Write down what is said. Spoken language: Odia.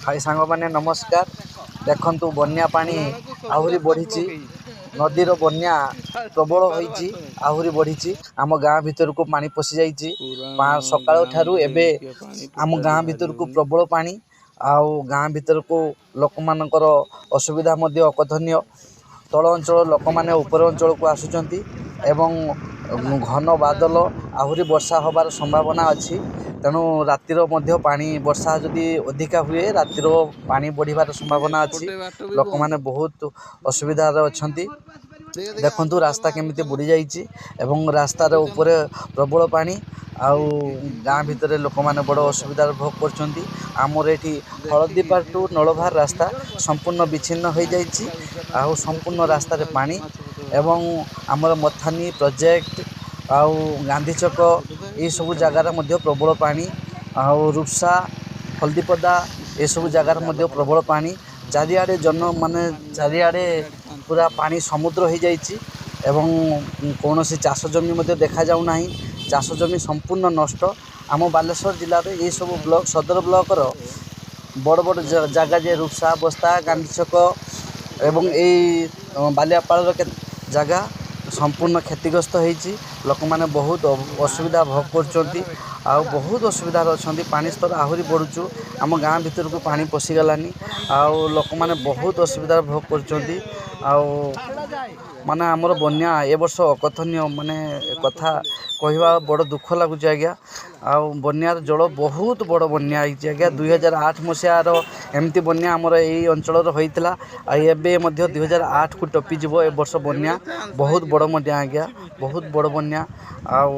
ହାଇ ସାଙ୍ଗମାନେ, ନମସ୍କାର। ଦେଖନ୍ତୁ, ବନ୍ୟା ପାଣି ଆହୁରି ବଢ଼ିଛି। ନଦୀର ବନ୍ୟା ପ୍ରବଳ ହୋଇଛି, ଆହୁରି ବଢ଼ିଛି। ଆମ ଗାଁ ଭିତରକୁ ପାଣି ପଶିଯାଇଛି। ସକାଳ ଠାରୁ ଏବେ ଆମ ଗାଁ ଭିତରକୁ ପ୍ରବଳ ପାଣି, ଆଉ ଗାଁ ଭିତରକୁ ଲୋକମାନଙ୍କର ଅସୁବିଧା ମଧ୍ୟ ଅକଥନୀୟ। ତଳ ଅଞ୍ଚଳ ଲୋକମାନେ ଉପର ଅଞ୍ଚଳକୁ ଆସୁଛନ୍ତି ଏବଂ ଘନ ବାଦଲ, ଆହୁରି ବର୍ଷା ହେବାର ସମ୍ଭାବନା ଅଛି। ତେଣୁ ରାତିର ମଧ୍ୟ ପାଣି, ବର୍ଷା ଯଦି ଅଧିକା ହୁଏ, ରାତିର ପାଣି ବଢ଼ିବାର ସମ୍ଭାବନା ଅଛି। ଲୋକମାନେ ବହୁତ ଅସୁବିଧାରେ ଅଛନ୍ତି। ଦେଖନ୍ତୁ, ରାସ୍ତା କେମିତି ବୁଡ଼ି ଯାଇଛି ଏବଂ ରାସ୍ତାର ଉପରେ ପ୍ରବଳ ପାଣି, ଆଉ ଗାଁ ଭିତରେ ଲୋକମାନେ ବଡ଼ ଅସୁବିଧାର ଭୋଗ କରୁଛନ୍ତି। ଆମର ଏଠି ହଳଦୀପାଟ ଟୁ ନଳଭାର ରାସ୍ତା ସମ୍ପୂର୍ଣ୍ଣ ବିଚ୍ଛିନ୍ନ ହୋଇଯାଇଛି, ଆଉ ସମ୍ପୂର୍ଣ୍ଣ ରାସ୍ତାରେ ପାଣି। ଏବଂ ଆମର ମଥାନୀ ପ୍ରୋଜେକ୍ଟ ଆଉ ଗାନ୍ଧୀ ଛକ ଏଇସବୁ ଜାଗାରେ ମଧ୍ୟ ପ୍ରବଳ ପାଣି, ଆଉ ରୂପସା, ହଳଦୀପଦା ଏସବୁ ଜାଗାରେ ମଧ୍ୟ ପ୍ରବଳ ପାଣି। ଚାରିଆଡ଼େ ଜନ ମାନେ ଚାରିଆଡ଼େ ପୁରା ପାଣି ସମୁଦ୍ର ହୋଇଯାଇଛି ଏବଂ କୌଣସି ଚାଷ ଜମି ମଧ୍ୟ ଦେଖାଯାଉନାହିଁ। ଚାଷ ଜମି ସମ୍ପୂର୍ଣ୍ଣ ନଷ୍ଟ। ଆମ ବାଲେଶ୍ୱର ଜିଲ୍ଲାରେ ଏଇସବୁ ବ୍ଲକ୍, ସଦର ବ୍ଲକ୍ର ବଡ଼ ବଡ଼ ଜାଗା ଯେ ରୂପସା, ବସ୍ତା, ଗାନ୍ଧୀ ଛକ ଏବଂ ଏଇ ବାଲିଆପାଳର କେତେ ଜାଗା ସମ୍ପୂର୍ଣ୍ଣ କ୍ଷତିଗ୍ରସ୍ତ ହେଇଛି। ଲୋକମାନେ ବହୁତ ଅସୁବିଧା ଭୋଗ କରୁଛନ୍ତି ଆଉ ବହୁତ ଅସୁବିଧାରେ ଅଛନ୍ତି। ପାଣି ସ୍ତର ଆହୁରି ବଢ଼ୁଛୁ, ଆମ ଗାଁ ଭିତରକୁ ପାଣି ପଶିଗଲାନି, ଆଉ ଲୋକମାନେ ବହୁତ ଅସୁବିଧାରେ ଭୋଗ କରୁଛନ୍ତି। ଆଉ ମାନେ ଆମର ବନ୍ୟା ଏ ବର୍ଷ ଅକଥନୀୟ, ମାନେ କଥା କହିବା ବଡ଼ ଦୁଃଖ ଲାଗୁଛି ଆଜ୍ଞା। ଆଉ ବନ୍ୟାର ଜଳ ବହୁତ ବଡ଼ ବନ୍ୟା ହେଇଛି ଆଜ୍ଞା। 2008 ମସିହାର ଏମିତି ବନ୍ୟା ଆମର ଏଇ ଅଞ୍ଚଳର ହୋଇଥିଲା, ଆଉ ଏବେ ମଧ୍ୟ 2008କୁ ଟପିଯିବ ଏ ବର୍ଷ ବନ୍ୟା। ବହୁତ ବଡ଼ ବନ୍ୟା ଆଜ୍ଞା, ବହୁତ ବଡ଼ ବନ୍ୟା। ଆଉ